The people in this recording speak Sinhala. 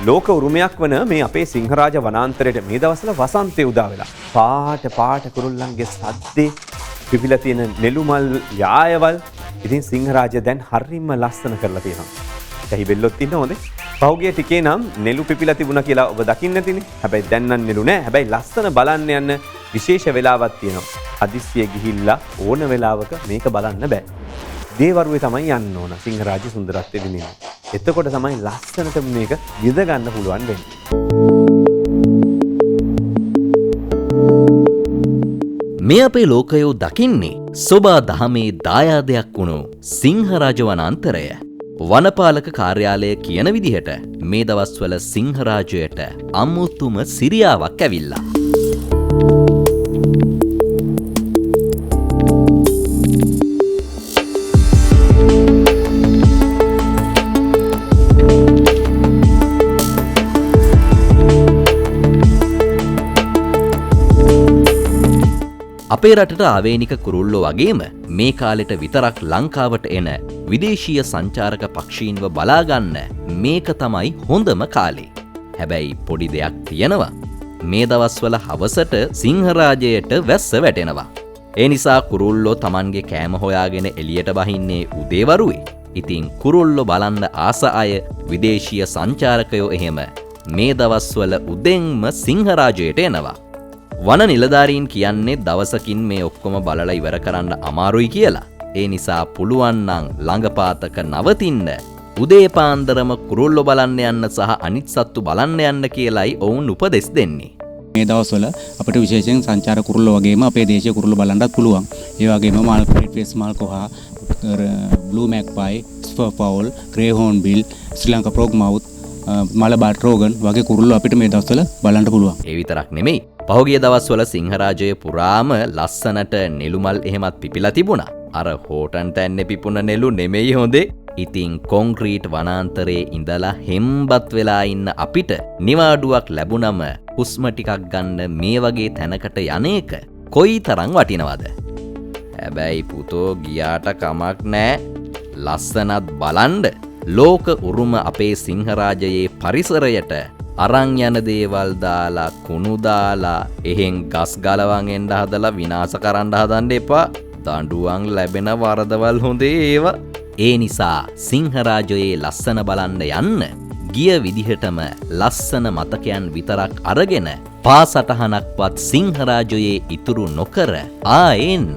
ලෝක උරුමයක් වන මේ අපේ සිංහරාජ වනාන්තරයට මේ දවස්වල වසන්තය උදා වෙලා. පාට පාට කුරුල්ලන්ගේ සද්දේ පිපිලා තියෙන නෙළුමල් යායවල් ඉතින් සිංහරාජය දැන් හරිම ලස්සන කරලා තියෙනවා. ඇහි බෙල්ලොත් ඉන්න හොඳේ. පහුගිය ටිකේ නම් නෙළු පිපිලා තිබුණා කියලා ඔබ දකින්න නැතිනේ. හැබැයි දැන් නම් නෙළු නෑ. හැබැයි ලස්සන බලන්න යන්න විශේෂ වෙලාවක් තියෙනවා. හදිස්සිය ගිහිල්ලා ඕන වෙලාවක මේක බලන්න බෑ. දේවරුවේ තමයි යන්න ඕන සිංහරාජ සුන්දරත්වය විඳින්න. එතකොට තමයි ලස්සනට මේක විඳ ගන්න පුළුවන් වෙන්නේ. මේ අපේ ලෝකයෝ දකින්නේ සොබා දහමේ දායාදයක් වුණු සිංහරාජ වනාන්තරය. වනපාලක කාර්යාලය කියන විදිහට මේ දවස්වල සිංහරාජයට අමුතුම සිරියාවක් ඇවිල්ලා. අපේ රටට ආවේනික කුරුල්ලෝ වගේම මේ කාලෙට විතරක් ලංකාවට එන විදේශීය සංචාරක පක්ෂීන්ව බලාගන්න මේක තමයි හොඳම කාලේ. හැබැයි පොඩි දෙයක් තියෙනවා. මේ දවස්වල හවසට සිංහරාජයට වැස්ස වැටෙනවා. ඒ නිසා කුරුල්ලෝ Tamanගේ කෑම හොයාගෙන එළියට බහින්නේ උදේවරුේ. ඉතින් කුරුල්ලෝ බලන්න ආස අය විදේශීය සංචාරකයෝ එහෙම මේ දවස්වල උදෙන්ම සිංහරාජයට එනවා. වන නිලධාරීන් කියන්නේ දවසකින් මේ ඔක්කොම බලලා ඉවර කරන්න අමාරුයි කියලා. ඒ නිසා පුළුවන් නම් ළඟපාතක නවතින්න, උදේ පාන්දරම කුරුල්ලෝ බලන්න යන්න සහ අනිත් සත්තු බලන්න යන්න කියලායි ඔවුන් උපදෙස් දෙන්නේ. මේ දවස්වල අපිට විශේෂයෙන් සංචාර කුරුල්ලෝ වගේම අපේ දේශීය කුරුල්ලෝ බලන්නත් පුළුවන්. ඒ වගේම මල් ෆේස් මල් කොහා, බ්ලූ මැග්පයි, ස්පර්ෆවුල්, ග්‍රේ හෝන්බිල්, ශ්‍රී ලංකා ෆ්‍රොග්මවුත්, මලබාර් ට්‍රෝගන් වගේ කුරුල්ලෝ අපිට මේ දවස්වල බලන්න පුළුවන්. ඒ විතරක් නෙමෙයි. පහුගිය දවස්වල සිංහරාජය පුරාම ලස්සනට නෙළුමල් එහෙමත් පිපිලා තිබුණා. අර හෝටන් තැන්නේ පිපුණ නෙළු නෙමෙයි හොඳේ. ඉතින් කොන්ක්‍රීට් වනාන්තරයේ ඉඳලා හෙම්බත් වෙලා ඉන්න අපිට නිවාඩුවක් ලැබුණම හුස්ම ටිකක් ගන්න මේ වගේ තැනකට යන එක කොයි තරම් වටිනවද? හැබැයි පුතෝ ගියාට කමක් නෑ. ලස්සනත් බලන්න ලෝක උරුම අපේ සිංහරාජයේ පරිසරයට අරන් යන දේවල් දාලා කුණු දාලා එහෙන් ගස් ගලවන් එන්න හදලා විනාශ කරන්න හදන්න එපා. දඬුවම් ලැබෙන වරදවල් හොඳේ ඒවා. ඒ නිසා සිංහරාජයේ ලස්සන බලන්න යන්න ගිය විදිහටම ලස්සන මතකයන් විතරක් අරගෙන පාසටහනක්වත් සිංහරාජයේ ඉතුරු නොකර ආයෙ එන්න.